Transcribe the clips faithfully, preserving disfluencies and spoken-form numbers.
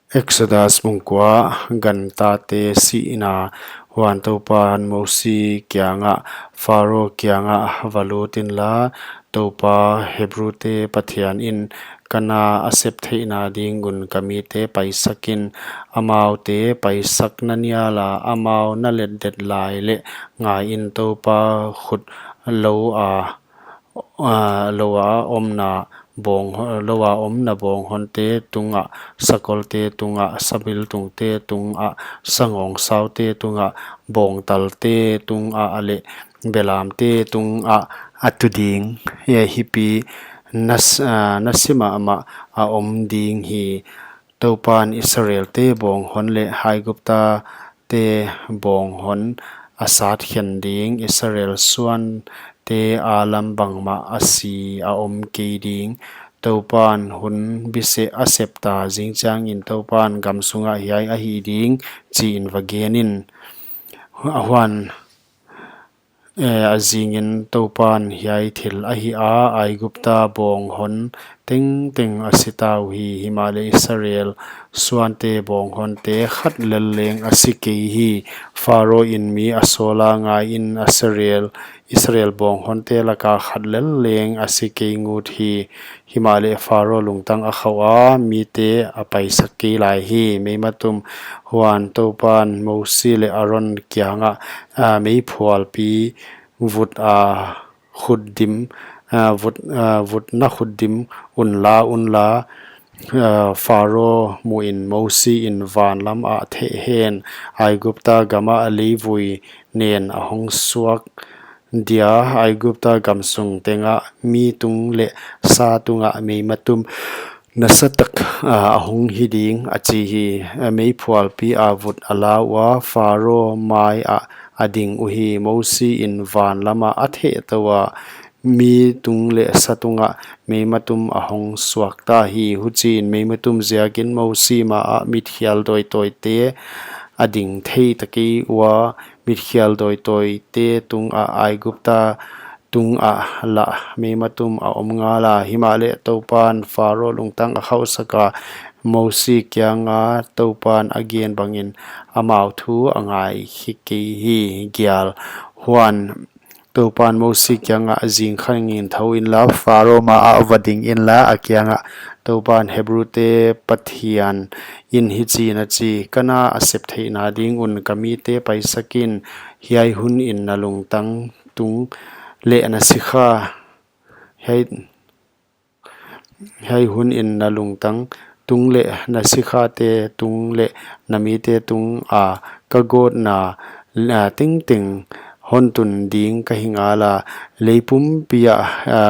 Exodus bung kua. Gantate sihna. Huan Toupan Mosi kiangah, Faro kiangah va lut inla, Toupa Hebrute Pathian in, ka na a sep theihna ding un ka mite paisak in, amaute paisak na nial a, amau na letdet lai leh, ngai in, Toupa khut lou a, a, lou a omna bawng, lou a omna bawnghonte tungah, sakolte tungah, sabiltungte tungah, sangawngsaute tungah, bawngtalte tungah leh belamte tungah a tu ding. Hi, hipi na s-, a, na si mahmah a om ding hi. Toupan Israelte bawnghon leh Aigupta te bawnghon a sat khen ding, Israel suante a lam bangmah a si a om kei ding. Toupan hun biseh a sep ta zing chiangin Toupan gam sungah hiai ahi ding, chiin va gen in. Huan, eh, a zingin Toupan hiai thil ahi a, Aigupta bawnghon tengteng a si ta uhi, himahleh Israel suante bawnghonte khat lel leng a si kei hi. Faro in mi a sawl a, ngai in, Israel, Israel bawnghonte laka khat lel leng a si kei ngut hi. Himahleh Faro lungtang a khauh a, mite a paisak kei lai hi. Meimatum. Huan Toupan Mosi leh Aron kiangah, a, meiphualpi vut a khut dim, a, vut, a, vut na khut dim unla, unla, a, Faro muin Mosi in van lam ah theh hen, Aigupta gama leivui nen a hong suak dia, Aigupta gam sung tengah mi tung leh sa tungah meimatum nasatak, a, a hong hi ding, a chi hi. A, meiphualpi a vut a la ua, Faro mai ah a ding uhi. Mosi in van lamah a theh tou a, mi tung leh sa tungah meimatum a hong suak ta hi. Huchiin meimatum ziakin Mosi ma ah mitkhial dawitawite a ding thei ta kei ua, mitkhial dawitawite tungah Aigupta tungah lah meimatum a om ngal a. Himahleh Toupan Faro lungtang a khauhsak a, Mosi kianga Toupan a gen bangin amau thu a ngaikhe kei hi. Gial. Huan Toupan Mosi kiangah, zing kha ngin thou inla, Faro ma ah va ding inla, a kiangah, Toupan Hebrute Pathian in hichiin a chi, ka na a sep theihna ding un ka mite paisak in, hiai hun in na lungtang tung leh na sikha, hiai, hiai hun in na lungtang tung leh na sikhate tung leh na mite tung a ka gawtna, a, tengteng hon tun ding ka hi ngal a, lei pumpi ah, a,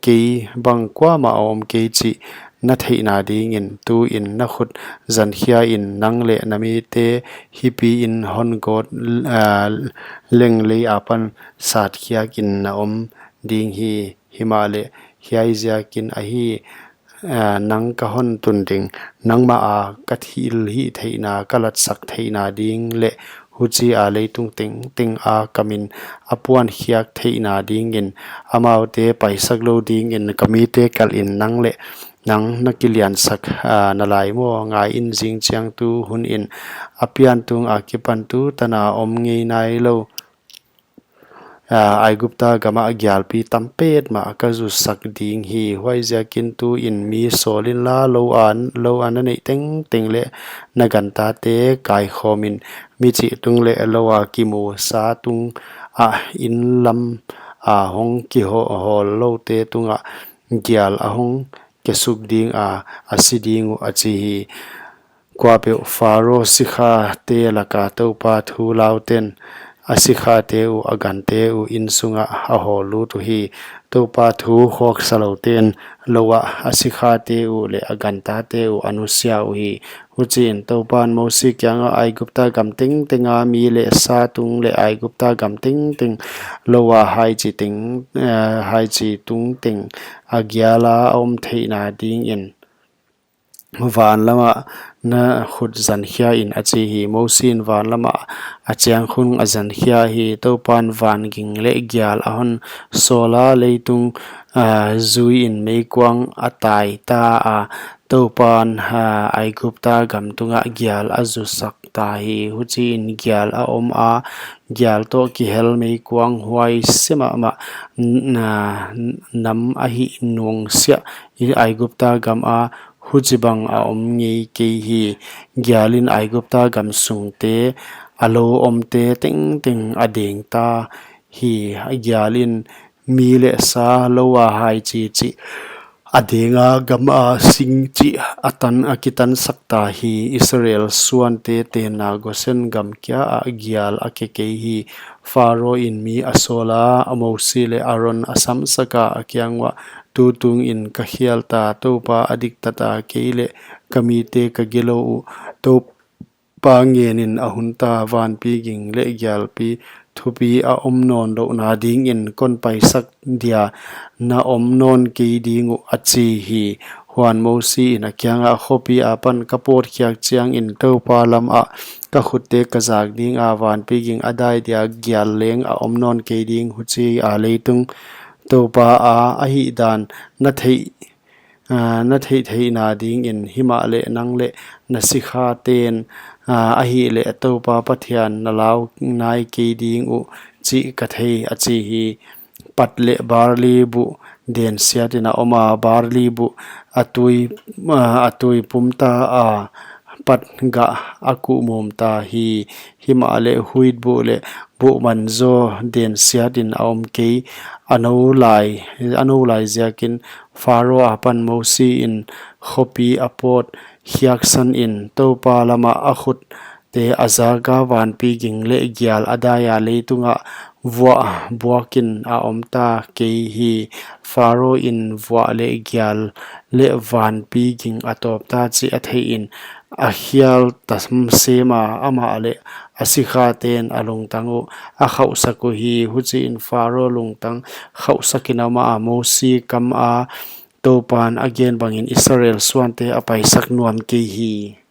kei bang kuamah a om kei chih na theihna dingin, tuin na khut zankhia in, nang leh na mite hipiin hon gawt, a, leng lei apan satkhiakin na om ding hi. Himahleh hiai ziakin ahi, a, nang ka hon tun ding, nangmah a ka thilhihtheihna ka latsak theihna ding leh huchia leitung tengteng a ka min a puankhiak theihna dingin, amaute paisak lou dingin ka mite kalhin nang leh nang na kiliansak, a, na lai maw? Ngai in, zingchiang tu hun in a pian tung akipan tu tana om ngei nailou, a, Aigupta gamah gialpi tam petmah ka zusak ding hi. Huaiziakin tuin mi sawl inla, lou a, lou a na neih tengteng leh na gantate kaikhawmin, michih tung leh lou a kimu sa tungah, inn lam a hong kihawl loute tungah gial a hong kesuk ding a, a si ding uh, a chi hi. Kuapeuh Faro sikhate laka Toupa thu lauten a sikhate uh, a gante uh inn sungah a hawl lut uhi. Toupa thu khawksa louten lou ah a sikhate uh leh a gantate uh a nusia uhi. Huchiin Toupan Mosi kiangah, Aigupta gam tengtenga mi leh sa tung leh Aigupta gam tengteng lou a haichi teng, eh, haichi tungteng a giala a om theihna dingin van lamah na khut zankhia in, a chi hi. Mosi in van lamah a chiang khun a zankhia hi. Toupan van ging leh gial a hon sawl a, leitung, ah, zui in meikuang a tai ta a, Toupan, ah, Aigupta gam tungah gial a zusak ta hi. Huchiin gial a om a, gial toh kihel meikuang huai se mahmah, n-, ah, nam a hih nuam siah, Aigupta gam ah huchibang a om ngei kei hi. Gialin Aigupta gam sungte, a lou omte tengteng a deng ta hi. Gialin mi leh sa, lou a hai chichi a deng a, gam a sing chih a tan, a kitansak ta hi. Israel suante tenna Gosen gam kia ah gial a ke kei hi. Pharaoh in mi a sawl a, Mosi leh Aaron a samsak a, a kiang uah, Tutungin ka khial ta, Toupa a diktat a, kei leh ka mite ka gilou uh. Tou pa ngenin a hun ta, vanpi ging leh gialpi thupi a om nawn louhna dingin kon paisak dia, na om nawn kei ding uh, a chi hi. Huan Mosi in a kiangah, Khopi apan ka pawt khiak chiangin Toupa lamah ka khutte ka zak ding a, vanpi ging a dai dia gial leng a om nawn kei ding, huchia leitung Toupa a, a hihdan na theih, ah, na theih theihna dingin, himahleh nang leh na sikhaten, ah, ahihleh Toupa Pathian na lau nai kei ding uh chih ka thei, a chi hi. Pat leh barli buh densiatin a om a, barli buh a tui, ah, a tui pum ta a, pat gah a kuhmum ta hi. Himahleh huit buh leh buh manzaw densiatin a om kei, a nou lai, a nou lai ziakin. Pharaoh apan Mosi in khopi a pawt khiak sanin Toupa lamah a khutte a zak a, vanpi ging leh gial a dai a, leitungah vuah buakin a om ta kei hi. Pharaoh in vuah leh gial leh vanpi ging a tawp ta chih a theihin a khial ta sem a, amah leh a sikhaten a lungtang uh a khauhsak uhi. Huchiin Pharaoh lungtang khauhsakin a om a, Mosi kam a Toupan a gen bangin Israel suante a paisak nuam kei hi.